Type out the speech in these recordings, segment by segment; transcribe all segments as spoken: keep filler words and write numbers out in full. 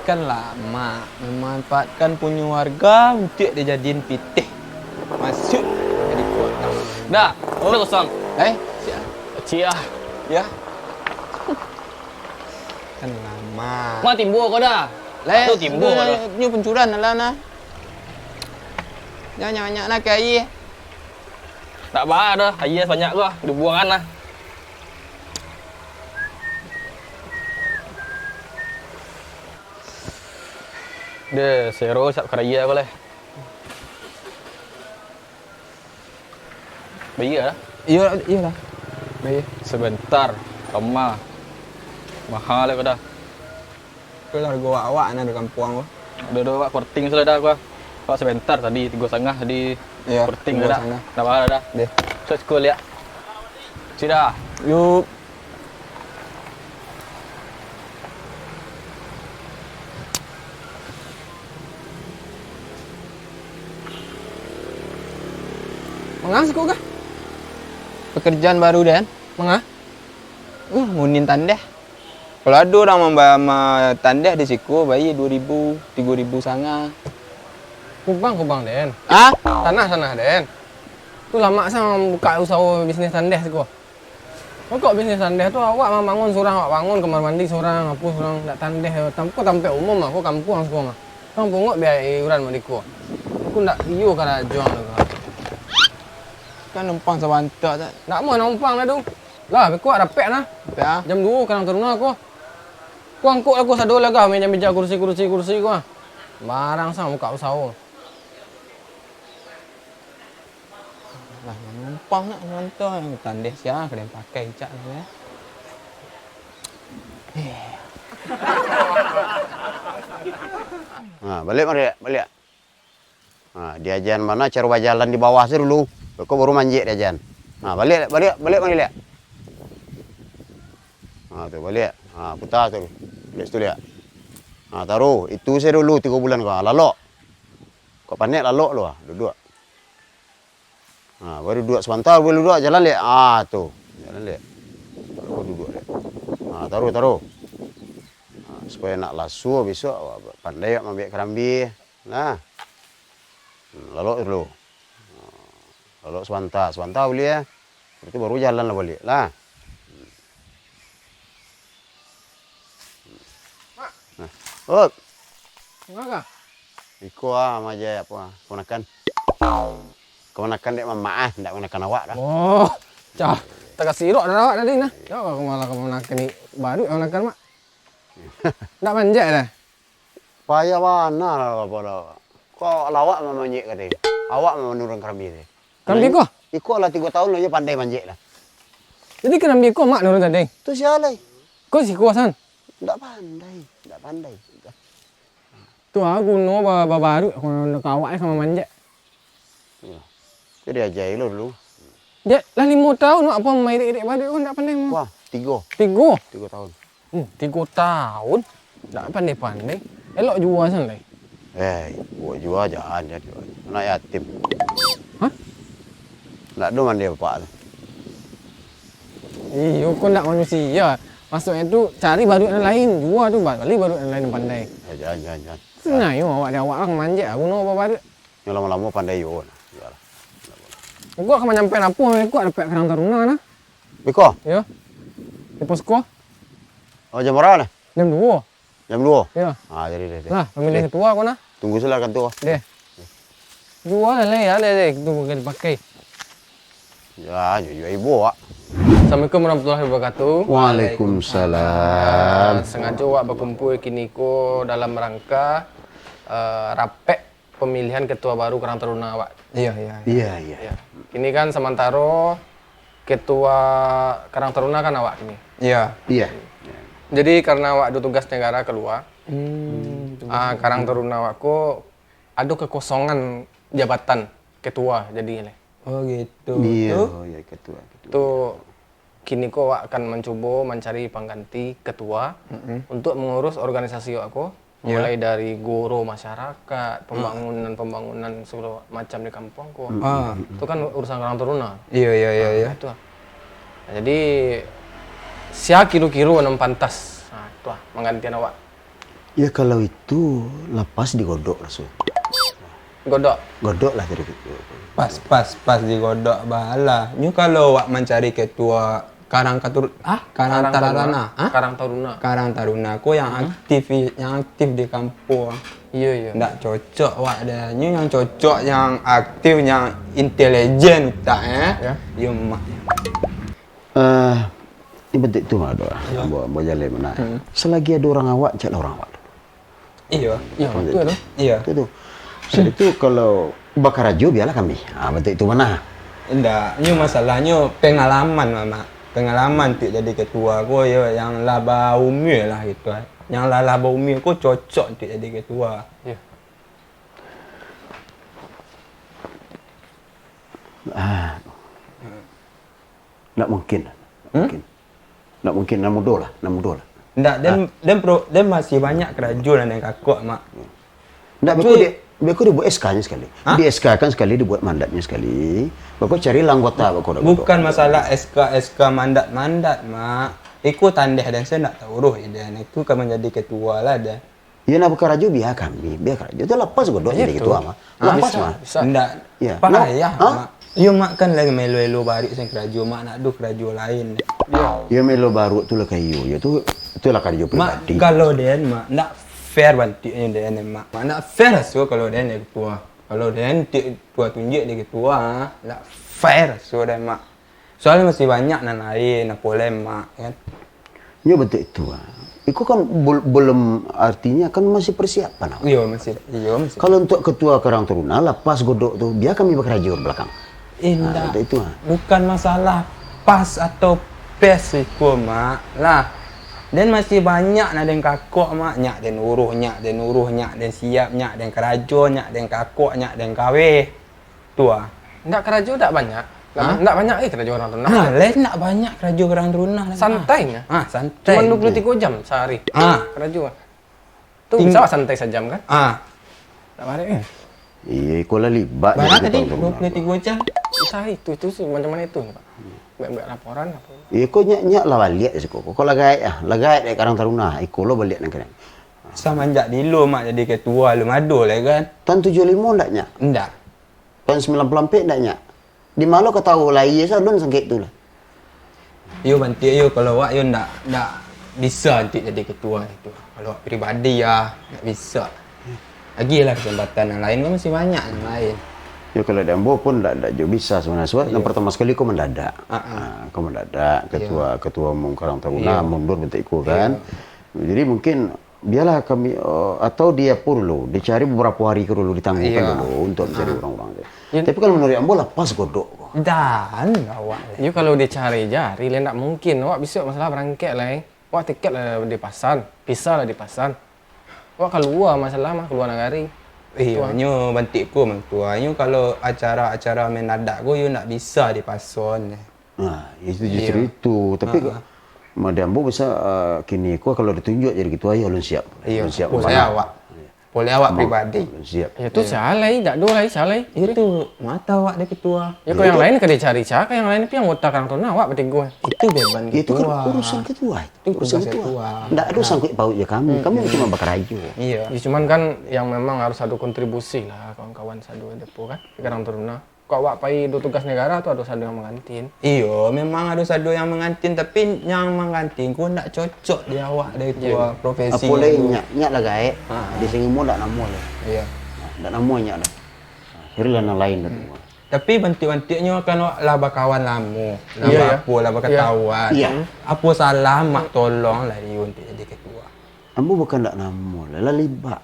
Kan lamak memanfaatkan punyo warga untuak dijadiin pitih. Masuk jadi kuak. Dah, udah kosong. Eh, siap. Ciah. Ya. Kan lamak. Ma timbo ko dah. Leh, tu timbo ko dah. Nyo pancuran lah nah. Jangan banyak nak ke aia. Tak ba dah, aia banyak ko, dibuangan lah. Deh, sero sap karaya ko leh. Bayia lah. Iyo, iyo lah. Bayia. Sebentar, kama. Mahal ko dah. Ko largo awak-awak nah di kampuang ko. Ado, ado, awak korting sudah dah ko. Awak sebentar tadi, tigo satangah tadi. Iyo, korting tigo dah. Satangah. Dah baa dah. Deh. Terus ko liak. Sudah. Yup. Manga siko kah? Pekerjaan baru den. Manga? Uh, munin tandeh. Kalau ado urang mamba-, ma-, tandeh di siko, bayia duo ribu, tigo ribu satangah. Kubang, kubang den. Ah? Tanah, tanah den. Tu lamak sa mambuka usaho bisnis tandeh siko. Pokok bisnis tandeh tu awak mambangun surang, awak bangun kamar mandi surang, apo surang, dak tandeh, tanpa tampek umum mah, ko kampuang siko mah. Kampuang awak biaya iuran mah diko. Ko ndak iyo karajo tu. Kan numpang sabanta tak? Ndak amuah numpang dah tu. Lah, beko rapek nah. Rapek ah. Jam duo kadang taruna ko. Ko angkok lah ko sado lah gah, meja-meja, kursi-kursi, kursi ko ah. Barang sa buka usaho. Lah, manumpang nak mantong, tandeh sia, ka den pakai cak lah, ya. Ha, baliak, baliak, baliak. Ha, diajan bana caro bajalan di bawah tu dulu. Beko baru manjek diajan. Ha, baliak, baliak, baliak, baliak. Ha, tu baliak. Ha, puta tu. Baliak situ liak. Ha, taruh. Itu se dulu tigo bulan ko. Ha, lalok. Kok panek lalok lu ah, duduak. Ha, baru duduak sabanta, baru duduak, jalan liak. Ah, tu. Jalan liak. Baru duduak liak. Ha, taruh, taruh. Ha, supayo nak lasu bisuak, pandai awak maambiak karambia. Nah. Hmm, lalok dulu. Ha, lalok sabanta, sabanta buliah. Itu baru jalan lah baliak lah. Nah. Up. Manga? Iko ah, maja apo ah, kamanakan. Kamanakan dek mamak ah, ndak kamanakan awak dah. Oh, cah. Takasirok dah awak tadi nah. Yo, aku malah kamanakan ni. Baru kamanakan, Mak. Ndak manjek dah. Payah bana lah, apo dah. Kok lawak mamanjek kata. Awak manurun karambia tadi. Karambia ko? Iko lah tigo taun lah, iyo pandai manjek lah. Jadi karambia ko mak nurun tadi? Tu sia lai. Ko siko san? Ndak pandai, ndak pandai. Tu ah guno ba-, babaruak, ko nak ka awak eh, ka mamanjek. Iyo. Tu diajai lo dulu. Dek, lah limo taun awak pun mairik-irik baruak ko ndak pandai mo. Wah, tigo. Tigo? Tigo taun. Hmm, tigo taun? Ndak pandai-pandai. Elok jua san lai. Eh, buek jua jan, jan jua. Anak yatim. Hah? Ndak ado mandeh bapak tu. Iyo, ko ndak manusia. Maksudnyo tu, cari baruak nan lain. Jua tu, bali baruak nan lain nan pandai. Eh, jan, jan, jan. Sengayo awak di awak lah manjek, guno babaruak. Nyo lamo-lamo pandai juo nah. Iyolah. Ko ka manyampaian apo, ko dapek karang taruna nah. Beko? Iyo. Di posko. Oh, jam bara nah? Jam duo. Jam duo? Iyo. Ah, jadi deh, deh. Lah, pamilihan ketua ko nah. Tunggu sila kantua. Deh. Jua lah, leh, ya, leh, leh, tu bukan dipakai. Ya, jua ibo, Wak. Assalamualaikum warahmatullahi wabarakatuh. Waalaikumsalam. Ah, sangajo awak bakumpul kini ko dalam rangka, eh, rapek pamilihan ketua baru Karang Taruna awak. Iya, iya, iya. Iya, iya. Iya. Kini kan samantaro ketua Karang Taruna kan awak kini. Iya. Iya. Jadi karena awak ado tugas negara kalua, hmm, ah, Karang Taruna awak ko ado kekosongan jabatan ketua jadi leh. Oh, gitu. Iya, oh, iya, ketua, ketua. Tu, kini ko awak akan mancubo mancari pangganti ketua, mm-mm, untuk mengurus organisasi awak ko, iya, mulai dari guru masyarakat, mm, pembangunan-pembangunan segala macam di kampuang ko. Mm, ah, mm, mm. Itu kan urusan Karang Taruna. Iya, iya, iya, ah, iya. Itu lah. Nah, jadi, Sia kiro-kiro nan pantas, ha, tu ah, manggantian awak? Ya, kalau itu, lapas digodok raso. Godok. Godok lah tadi. Pas, pas, pas digodok balah. Nyo kalau awak mancari ketua Karang Katur-, ah, Karang Karang Taruna. Taruna. Ah? Karang Taruna. Karang Taruna. Ko yang Hmm. aktif, yang aktif di kampuang. Iyo, iyo. Ndak cocok awak deh. Nyo yang cocok, yang aktif, yang intelijen utak, eh. Ya. Yo, mak. Eh, ini penting tu, Mak, doh. Iyo. Ambo, ambo jaleh mah. Hmm. Selagi ado urang awak, caklah urang awak. Iyo. Iyo, Betul betul tu. Iyo. Betul tu. Jadi tu kalau bakarajo, bialah kami. Ah, betul tu mah. Indak, nyo masalahnyo pengalaman, Mamak. Pengalaman tu jadi ketua ko, yo, yang lah baumua lah gitu. Yang lah, lah baumua ko cocok tu jadi ketua. Iyo. Ah. Ndak mungkin. Ndak Hmm? mungkin. Ndak mungkin, nan mudo lah, nan mudo lah. Ndak, den, Ah. den pro-, den masih banyak karajo nan den kakok, Mak. Ndak, Tapi beko di, beko dibuek S K-nyo sakali. Hah? Di S K-kan sakali, dibuek mandatnyo sakali. Beko cari lah anggota, beko dah Bukan godok. masalah S K, S K mandat-mandat, Mak. Iko tandeh den, sayo ndak tahu doh, den. Itu kan manjadi ketua lah, den. Iyo, nak bakarajo, bia kami, bia karajo. Tu lapas godok Iyo jadi tu. ketua, Mak. Ah, Lapas, bisa, Mak. bisa. Ndak, Iyo. payah, Nah, ah? Mak. Iyo, Mak kan lai maelo-elo baruak sen karajo, Mak nak doh karajo lain. Iyo. Iyo, maelo baruak tu lah ka iyo. Iyo tu, tu lah karajo Mak, pribadi. kalau den, Mak, ndak fair bantuaknyo den, Mak. Mak ndak fair raso kalau den jadi ketua. Kalau den ti-, ketua tunjuak jadi ketua, ndak fair raso den, Mak. Soalnyo masih banyak nan lain, apo lai, Mak, kan? Nyo bantuak itu, ah. Iko kan bul-, belum, artinya kan masih persiapan awak. Iyo, masih, iyo, masih. Kalau untuk ketua Karang Taruna, lapas godok tu, bia kami bakarajo di belakang. Eh, Ah, ndak. bantuak itu, ah. Bukan masalah pas atau pes iko, Mak. Lah, den masih banyak nan den kakok, Mak. Nyak den uruih, nyak den uruih, nyak den siap, nyak den karajo, nyak den kakok, nyak den kaweh. Tu ah. Ndak karajo ndak banyak. Ndak, Hah? ndak banyak eh karajo Karang Taruna. Ha, lai ndak banyak karajo Karang Taruna lai. Santai nyo. Ha, santai. Cuma dua puluh tigo jam sahari. Ha. Karajo. Tu Ting- bisa santai sajam kan? Ha. Ndak barek eh. Iyo, iko lah libat Bara jadi tadi? Karang Taruna. Dua puluh tigo jam? Sahari tu, itu sih macam mana itu, Pak? Buek-buek laporan apa? Iyo, iko nyak, nyak lah baliak siko. Ko lah gaek ah, lah gaek dari Karang Taruna. Iko lo baliak nang kene. Samanjak dilo Mak jadi ketua, alun ado lai kan? Tahun tujuah limo ndak nyak? Ndak. Tahun sambilan puluah ampek ndak nyak? Di ma lo ka tahu lahia sabalun sangkek tu lah. Yo, bantuak yo, kalau awak yo ndak, ndak bisa untuak jadi ketua itu. Kalau awak pribadi ya, ndak bisa. Agiahlah kesempatan yang lain, kan masih banyak yang lain. Yo, kalau di ambo pun ndak, ndak jo bisa sabananyo, sebab Iyo. yang pertama sekali ko mendadak. Ah, ah. Ah, ko mendadak, Iyo. ketua, ketua umum Karang Taruna Iyo. mundur bantuak iko kan. Iyo. Jadi mungkin biarlah kami, eh, atau di apo dulu, dicari beberapa hari ko dulu, ditangguhkan Iyo. dulu untuk mencari Ah. orang-orang tu. Yo. Tapi kalau menurut ambo, lapas godok ko. Dan awak. Yo, kalau dicari-cari, lai ndak mungkin. Awak bisa masalah barangkek lai. Awak tiket lah dipasan, visa lah dipasan. Awak kalua masalah mah, kalua nagari. Iyo, Tuan. nyo bantuak ko mah, Tuan. Nyo kalau acara-acara mendadak ko, yo ndak bisa dipason. Nah, itu justru Iyo. itu. Tapi Ha, ha. Mak, di ambo bisa, eh, kini ko kalau ditunjuak jadi ketua, yo alun siap. Iyo, Alun siap apo umpama. saya awak. Apo lai awak Mak, pribadi. alun siap. Yo tu Iyo. sia lai, dak ado lai, sia lai. Itu, mata awak dek ketua. Yo, Iyo, kalau yang itu. lain ka dicari, sia ka yang lain, tapi anggota Karang Taruna awak batigo. Itu beban Itu kan ketua. urusan ketua. Itu Urusan tugas ketua. ketua. Ndak ado Ha. sangkut paut jo kami. Hmm, Kami hmm. cuma bakarajo. Iyo. Yo, cuman kan yang memang harus ado kontribusi lah, kawan-kawan sado depo kan, di Karang Taruna. Kok awak pai do tugas negara tu ado sado yang manggantin. Iyo, memang ado sado yang manggantin, tapi yang manggantin ko ndak cocok di awak dari Iyo. tua profesi Apo lai tu. nyak, nyak lah gaek. Ha, ha. Di sini mo ndak namo lah. Iyo. Nah, ndak namo nyak lah. Nah, carilah nan lain lah tu. Hmm. Tapi bantuak-bantuaknyo kan awak lah bakawan lamo, lah Iyo, iyo. baapo, lah Iyo. bakatahuan. Iyo. Apo salah mak tolong lah iyo untuak jadi ketua. Ambo bukan ndak namo lah, lah libak.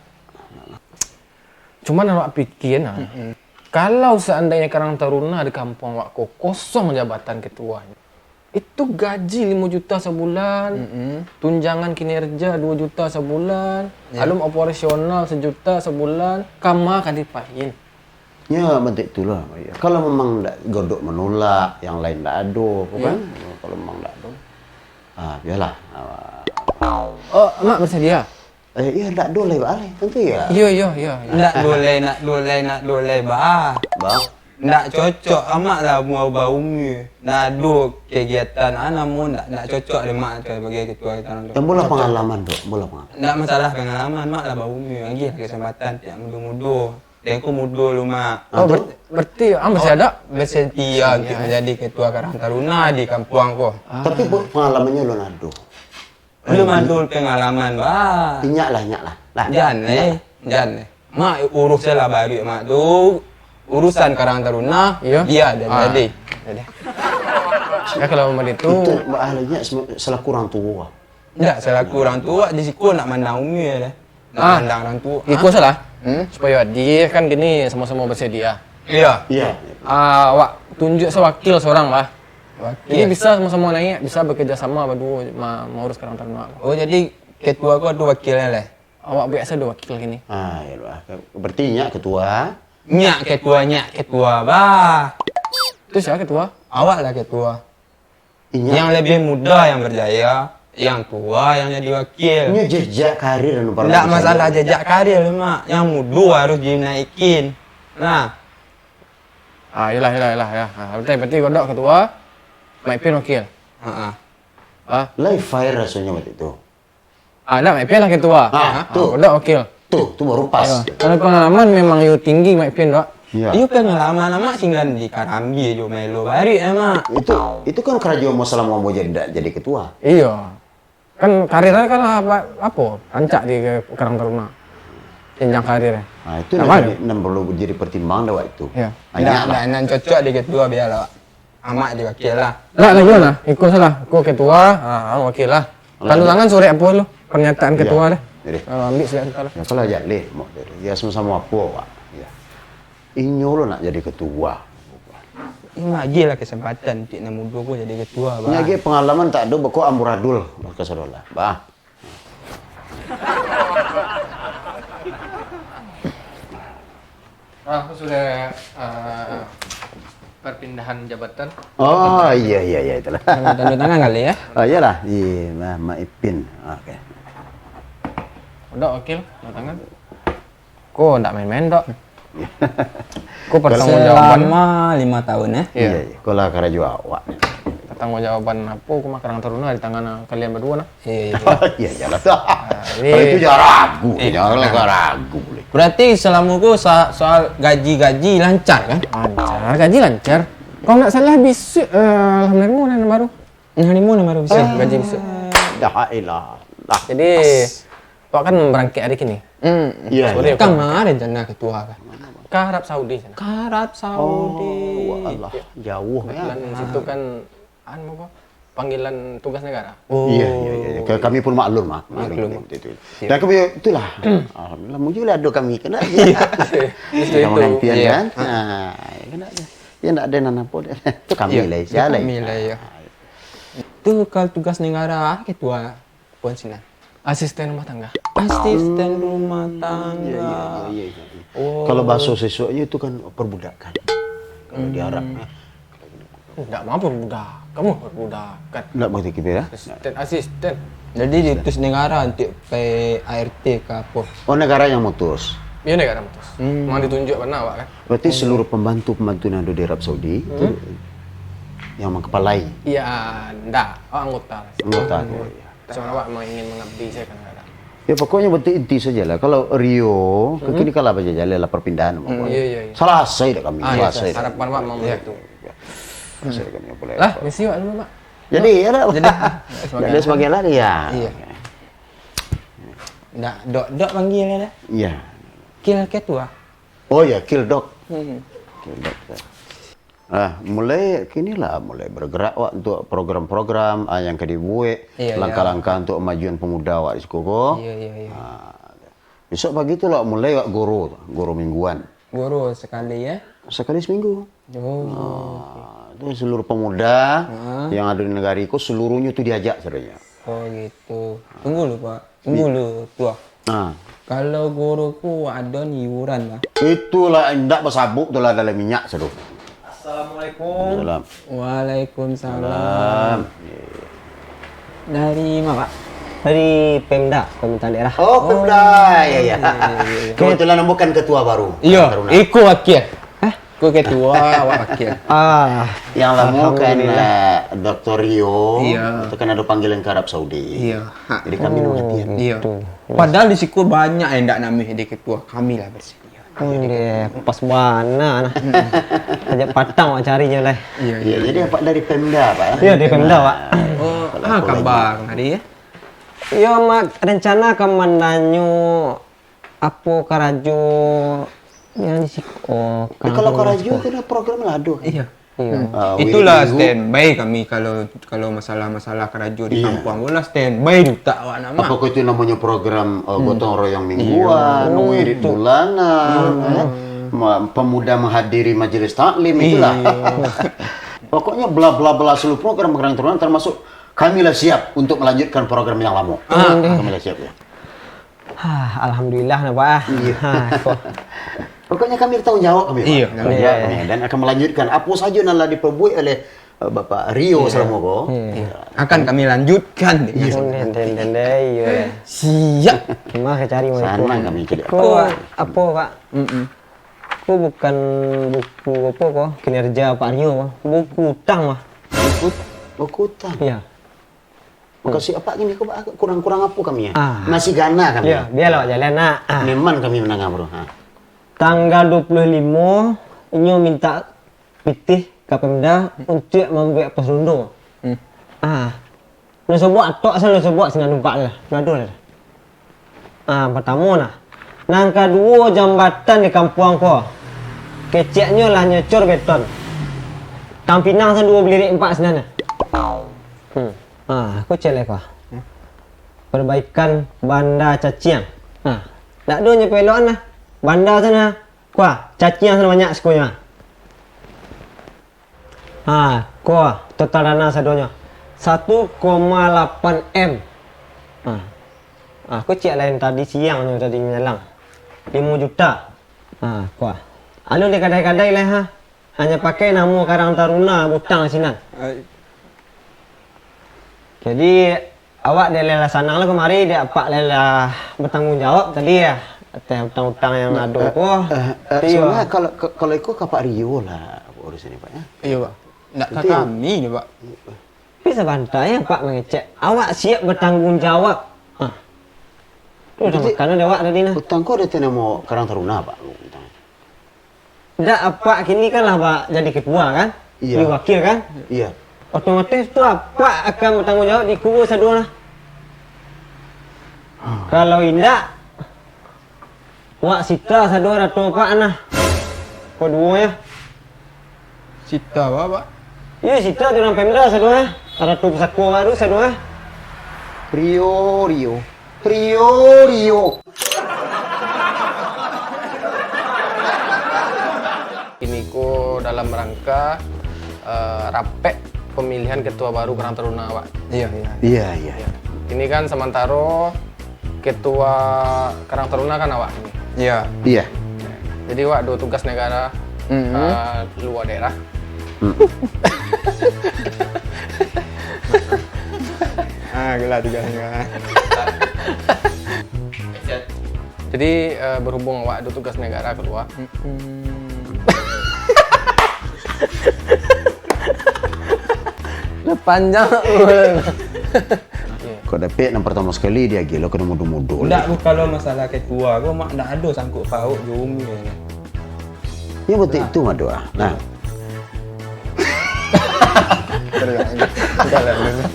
Cuman awak pikia nah, Mm-mm. kalau seandainyo Karang Taruna di kampuang awak ko kosong jabatan ketuanyo, itu gaji limo juta sabulan, Mm-mm. tunjangan kinerja duo juta sabulan, Ya. alun operasional sajuta sabulan, kama ka dipain. Ya, bantuak itulah. Ya. Kalau memang ndak, Godok menolak, yang lain ndak ado, Ya. kan? Kalau memang ndak ado, ah, biarlah. Ah. Oh, Mak bersedia? Eh, iyo, ndak ado lai, Bang, lai. Tantu iyo. Iyo, iyo, iyo. Ndak ado lai, ndak ado lai, ndak ado lai, Bang. Bang. Ndak cocok, Amak lah mau baumua. Ndak ado kegiatan, ah, namo ndak, ndak cocok dek Mak sabagai ketua Karang Taruna. Yang bola pangalaman tu, bola pangalaman. Ndak masalah pangalaman, Mak lah baumua. Agiah kesempatan tiap mudo-mudo. Den ko mudo lu, Mak. Oh, ber-, berarti, ah, masih ada? Bersedia untuk menjadi ketua Karang Taruna di kampuang ko. Tapi pe-, pengalamannyo ulun ado. Lu mandul pengalaman, bah. Inyak lah, inyak lah. Lah, jan, eh. Jan, eh. Mak, urus lah baru, Mak, tu. Urusan Karang Taruna, iyo, dia dan jadi. Jadi. Ya, kalau macam itu. Itu, Mak, ah, inyak sem-, selaku urang tuo. Ndak, selaku urang tuo, di siko nak mandang umua lah. Nak mandang urang tuo. Iko salah. Hmm? Supaya dia kan kini samo-samo bersedia. Iya. Iya. Ah, awak tunjuk sawakil seorang lah. Wakil. Jadi bisa samo-samo naik, bisa bekerja sama baduo ma-, mengurus Karang Taruna. Oh, jadi ketua ko ado wakilnyo lah? Awak biaso ado wakil kini. Ah, iyolah. Berarti nyak ketua. Nyak ketua, nyak ketua, bah. Itu siapa ketua? Awak lah ketua. Inyak. Yang lebih muda yang berjaya, yang tua yang jadi wakil. Inyo jejak karir anu. Ndak masalah jejak karir, Mak. Yang mudo harus dinaikin. Nah. Ah, iyolah, iyolah, iyolah, ya. Ah, berarti, berarti Godok ketua, Mak Ipin wakil. Heeh. Ah. Lai fair rasonyo waktu itu. Ah, ndak, Mak Ipin lah ketua. Ah, tu. Godok wakil. Tu, tu baru pas. Iyo. Kalau pengalaman memang yo tinggi, Mak Ipin, Dok. Iya. Iyo, pengalaman Amak singgan di Karambia jo Melo Barik, Mak. Itu, itu kan karajo masalah mau jadi, ndak jadi ketua. Iyo. Kan karirnya kan apa, apo, rancak di Karang Taruna. Jenjang karirnya. Nah, itu nan jadi, nan perlu jadi pertimbangan dek awak itu. Iya. Ndak, ndak, nan cocok di ketua bialah, Wak. Amak di wakil lah. Ndak, ndak, gimana? Iko salah. Iko ketua, ah, wakil lah. Tanda tangan surek apo lu? Pernyataan ketua deh. Jadi. Ah, ambil surek ketua lah. Ya, kalau jadi, mau jadi. Ya, sama-sama apo, Wak. Ya. Inyo lo nak jadi ketua. Ini aja lah kesempatan cik nan mudo ko jadi ketua, bah. Ini aja pengalaman tak ado, beko amburadul, ka sadolah, bah. Ah, sudah, eh, perpindahan jabatan. Oh, iya, iya, iya, itulah. Tanda, tanda tangan kali ya? Oh, iyalah, iya, Mak, Mak Ipin. Oke. Udah, wakil, tanda tangan. Ko ndak main-main, Dok. Ko pertanggungjawaban. Selama lima tahun, eh? Iya, iya. Ko lah karajo awak. Pertanggungjawaban apo, ko mah Karang Taruna di tangan kalian berdua, nah. Iya, iya. Iya, iyalah tu. Ah, jadi kalau itu jangan ragu, jangan ragu. Berarti selama ko sa-, soal gaji-gaji lancar, kan? Lancar, gaji lancar. Kalau ndak salah, bisuak, eh, alhamdulillah, nan baru. Nan limo, nan baru bisuak, gaji bisuak. Dah, ilah. Dah. Jadi, awak kan berangkat hari kini. Hmm. Iya, iya. Kama rencana ketua kan? Ka Arab Saudi sana. Ka Arab Saudi. Oh, Allah. Jauh ya. Kebetulan situ kan, anu apa, panggilan tugas negara. Oh. Iya, iya, iya. Ka-, kami pun maklum, Mak. Maklum. Maklum. Betul, betul. Siap. Dan kami itulah. Alhamdulillah, mujurlah doa kami kena. Iya. Kita menantian kan. Nah, kena. Ya ndak ada nan apo deh. Itu kami lah, itu kami lah, ya. Tu kalau tugas negara, ah, ketua. Puan sinan. Asisten rumah tangga. Asisten rumah tangga. Iya, iya, iya, iya, iya. Oh. Kalau bahasa siswanya itu kan perbudakan. Kalau di Arab, ya. Ndak mau perbudak. Kamu perbudakan. Ndak mau tiga ya? Asisten, asisten. Jadi diutus negara untuk P A R T ke apa? Oh, negara yang mutus. Iya, negara mutus. Hmm. Memang ditunjuk pernah awak kan? Berarti seluruh pembantu-pembantu yang ada di Arab Saudi itu yang mengkepalai? Iya, ndak. Oh, anggota. Anggota, oh, iya. Cuma awak memang ingin mengabdi saja kan, kadang. Ya, pokoknya bentuk inti sajalah. Kalau Rio, ke kini kalah bajalan lah perpindahan, pokoknya. Iya, iya, iya. Salasai dah kami, ah, iya, salasai dah. Harapan awak memang begitu. Salasai dah kami, boleh. Lah, misi awak dulu, Pak. Jadi, ya dah. Jadi, jadi sebagai lah, ya. Iya. Ndak, Dok, Dok panggil ya dah. Iya. Kil ketua. Oh ya, Kil Dok. Hmm. Kil Dok. Ah, mulai kini lah, mulai bergerak awak untuk program-program, ah, yang ka dibuek, iya, iya, langkah-langkah untuk kemajuan pemuda awak di siko ko. Iya, iya, iya. Ah, besok pagi tu lah mulai awak guru, guru mingguan. Guru sekali, ya? Sekali seminggu. Oh, ah, tu seluruh pemuda yang ada di negari ko, seluruhnyo tu diajak sebenarnya. Oh, gitu. Tunggu lu, Pak. Tunggu lu, Tuah. Ah. Kalau guru ko ado iuran lah. Itulah indak basabuk tu lah dalam minyak sado. Assalamualaikum. Salam. Waalaikumsalam. Salam. Dari mana, Pak? Dari Pemda, Pemerintah Daerah. Oh, Pemda. Ya, ya. Iya, iya, iya. Kebetulan bukan ketua baru. Iya, Taruna. Iko wakil. Hah? Ko ketua, awak wakil. Ah, Yang lamo kan, alhamdulillah. Eh, Doktor Rio, Iya. itu kan ado panggilan ka Arab Saudi. Iya. Ha. Jadi kami Oh, mengerti. Iya. gitu. Padahal di siko banyak yang ndak namuah di ketua, kami lah bersedia. Ondeh, pas bana nah. Sajak patang awak cari nyo lah. Iya, Iya, iya, jadi iya. Apak dari Pemda, Pak, ya? Iya, dari Pemda, Pak. Oh, Kalau ah, aku kabar lagi. hari ya? Iyo, Mak, rencana ka mananyo apo karajo yang di siko. Oh, Tapi kalau karajo karajo siko. Itu dah program lah, aduh. Iya. Iya. Hmm. Ah, Itulah weekend minggu. standby kami kalau, kalau masalah-masalah karajo di Iya. kampuang tu lah standby jutak awak nak, Mak. Apakah itu namanya program, uh, Hmm. gotong royong Iya. mingguan, Oh, wirid itu. bulanan, Hmm. eh? Ma-, pemuda menghadiri majelis taklim, itulah. Iya. Pokoknya bla bla bla seluruh program Karang Taruna termasuk kami lah siap untuk melanjutkan program yang lama. Ah. Kami lah siap ya. Hah, alhamdulillah nah, Pak. Iya. Ha, ko. Pokoknya kami bertanggung jawab kami, Pak. Iya. Bertanggung jawab Iya. kami dan akan melanjutkan apo sajo nan lah diperbuat oleh, eh, Bapak Rio Iya. salamo ko. Iya. Akan kami lanjutkan. Iya. Ondeh, ondeh, ondeh, ondeh, iya. Siap. Mah ka cari mah Sanang itu. kami cari. Ko, Oh. apo, Pak? Mm-mm. Ko bukan buku apo ko, kinerja Pak Rio, Pak. Buku utang, Pak. Buku, buku utang? Iya. Mukasuik apak kini ko, Pak, kurang-kurang apo kami, ya? Ah. Masih gana kami, Yo, ya? bialah awak jalan, nak. Ah. Memang kami mandanga, bro. Ha. Tanggal dua puluh limo, inyo minta pitih ka Pemda untuak mambuek pos rondo. Hmm. Ah. Nan sobok atok, asal nan sobok sinan numpak lah. Gaduh lah. Ah, partamo nah. Nan kaduo, jambatan di kampuang ko. Keceknyo lah nyocor beton. Tampinang sa duo bilirik apak sinan nah. Hmm. Ah, ko cek lai ko. Hmm. Perbaikan banda caciang. Ah, dak ado nyo pelokan lah. Banda sana. Ko, caciang sana banyak sikonyo. Ha, ko, total dana sadonyo satu koma lapan M. Ha. Ha, ko cek lain tadi siang tu tadi manyalang. Limo juta. Ha, ko. Alun dikadai-kadai lai, ha. Hanyo pakai namo Karang Taruna butang sinan. Ai. Jadi, Awak dek lah sanang lah kamari, dek apak lah batanggung jawab tadi ya, ateh utang-utang yang Nah, ado eh, ko. eh, eh, Tapi, sebenarnya wah. kalau, ke-, kalau iko ka Pak Rio lah urusan ni, Pak, ya. Iya, Pak. Ndak ka Itu yang kami ni, Pak. Tapi sabanta ya, Pak mangecek. Awak siap batanggung jawab. Ha. Tu dah Jadi, makan dah awak tadi nah. Utang ko ado teh namo Karang Taruna, Pak? Utang. Dak, apak kini kan lah ba-, jadi ketua kan? Iya. Jadi wakil kan? Iya. Otomatis tu apak akan batanggung jawab di kubu saduo lah. Kalau indak, wak sita saduo rato apak nah. Ko duo ya. Sita apak, Pak? Iyo, sita tu urang Pemda saduo eh. Rato pusako baru saduo eh. Rio, Rio. Rio, Rio. Kini ko dalam rangka, eh, rapek pemilihan ketua baru Karang Taruna, Pak. Iya, iya. Iya, iya. Iya. Ini kan sementara ketua Karang Taruna kan awak ini. Iya. Iya. Jadi, awak ado tugas negara, Mm-mm. eh, luar daerah. Mm. Ah, gila tugas negara. Jadi, eh, berhubung awak ado tugas negara keluar. Mm-mm. Lah panjang. Kok dapek nan pertama sekali dia gilo kena mudo-mudo Ndak, leh. Kalau masalah ketua ko, mak ndak ado sangkut paut jo Umi ko. Yo, betul Nah. itu, Mado, ah. Nah. Sorry, Mak. Enggak lah, enggak lah.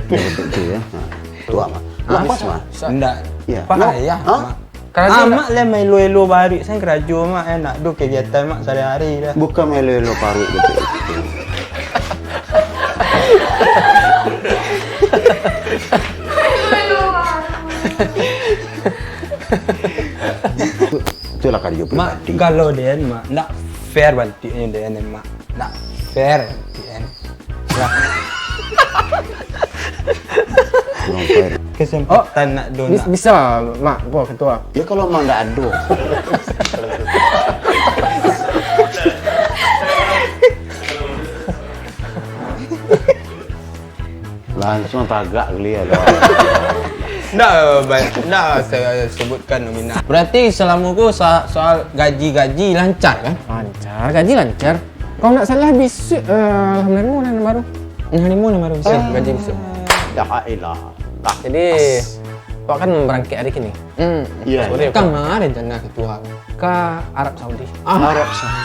Yo, betul itu, ya. Nah. Tua, Mak. Mak, pas, Mak. Ndak. Ya. Pahaya, Mak. Hah? Karajo Ah, ndak? Mak lah maelo-elo paruik, san karajo, Mak, eh, ndak ado kegiatan, Mak, sehari-hari dah. Bukan maelo-elo paruik, betul itu. Itu, itulah karajo Mak, pribadi. Kalau den, Mak, ndak fair bantuaknyo den, Mak. Ndak fair bantuaknyo. Lah. Kurang fair. Kesempatan Oh, nak do bis-, nak. Bisa, Mak, ko ketua. Ya, kalau Mak ndak ado. Langsung tagak geli ya, lo. Ndak, ba-, ndak saya sebutkan nominal. Berarti selama ko sa-, soal gaji-gaji lancar kan? Lancar, gaji lancar. Kalau ndak salah, bisuak, eh, alhamdulillah, nan baru. Nah, limo nan baru. Bisuak, gaji bisuak. Ya elah. Jadi, awak kan berangkat hari kini. Hmm. Iya. Sore. Ka ma rencana ketua? Ka Arab Saudi. Ah. Arab Saudi.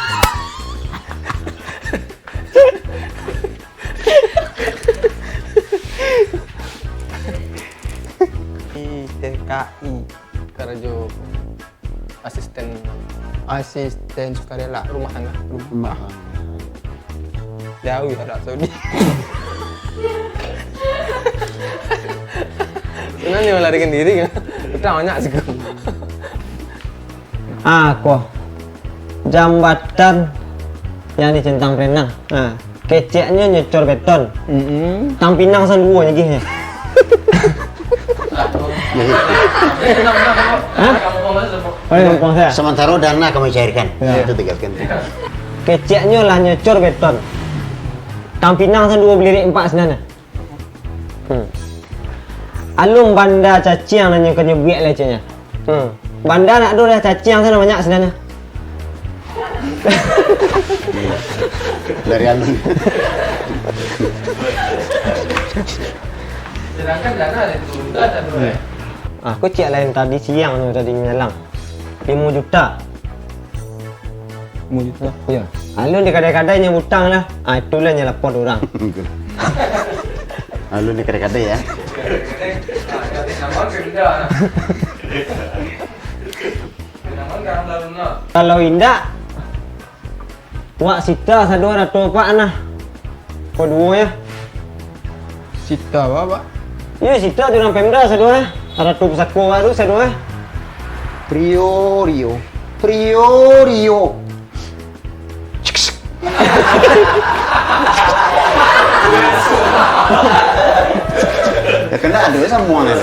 Di T K I, karajo asisten, asisten sukarela rumah tangga. Rumah. Jauh ya, Arab Saudi. Sebenarnya melarikan diri kan? Utang banyak sih. Ah, ko. Jambatan yang dicentang perenang. Ah. Keceknyo nyecor beton. Mm-mm. Tang pinang san duo nyagihnyo. Hah? Oh, di kampuang saya. Sementara dana kami cairkan. Ya. Itu tegaskan. Keceknyo lah nyecor beton. Tang pinang san duo balirik empat sinan. Hmm. Alun banda caciang nan nyo ka nyebuik lai, ceknyo. Hmm. Banda nak ado dah caciang tu nan banyak sinan. Dari alun. Sedangkan dana dari turun tu ada tu, eh. Ah, aku cek lain tadi siang tu, tadi nyalang. Limo juta. Limo juta. Yo. Alun di kadai-kadai nyo utang lah. Ah, itulah nyo lapor urang. Alun di kadai-kadai ya. Kalau indak, wak sita sado rato pak nah. Ko duo ya. Sita ba, Pak? Iyo, sita tu urang Pemda sado eh. Rato pusako baru sado eh. Rio, Rio. Rio, Rio. Ya, kena ada sama lah.